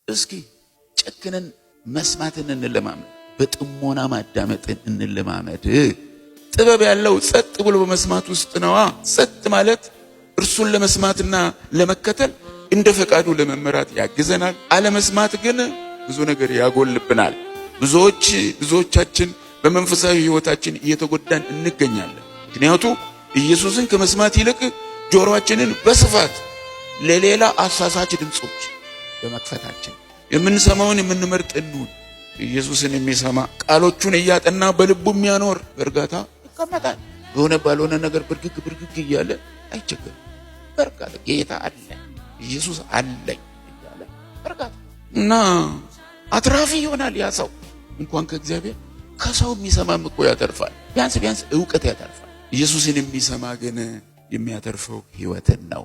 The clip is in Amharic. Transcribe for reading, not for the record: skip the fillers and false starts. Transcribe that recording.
እስኪ ጨክነን መስማትን እንለማመድ፣ በጥሞና ማዳመጥን እንለማመድ። ጥበብ ያለው ጸጥ ብሎ በመስማት ውስጥ ነዋ። ጸጥ ማለት እርሱን ለመስማትና ለመከተል እንደ ፈቃዱ ለመመራት ያግዘናል። አለመስማት ግን ብዙ ነገር ያጎልብናል። ብዙዎቻችን በመንፈሳዊ ሕይወታችን እየተጎዳን እንገኛለን። ምክንያቱ ኢየሱስን ከመስማት ይልቅ ጆሮአችንን በስፋት ለሌላ አሳሳች ድምፆች በመክፈታችን የምንሰማውን የምንመርጥ እንሁን። ኢየሱስን የሚሰማ ቃሎቹን እያጠና በልቡ የሚያኖር በእርጋታ ይቀመጣል። በሆነ ባልሆነ ነገር ብርግግ ብርግግ እያለ አይቸገርም። በእርጋታ ጌታ አለ፣ ኢየሱስ አለኝ እያለ በእርጋታ እና አትራፊ ይሆናል። ያ ሰው እንኳን ከእግዚአብሔር ከሰው የሚሰማም እኮ ያተርፋል። ቢያንስ ቢያንስ እውቀት ያተርፋል። ኢየሱስን የሚሰማ ግን የሚያተርፈው ሕይወትን ነው።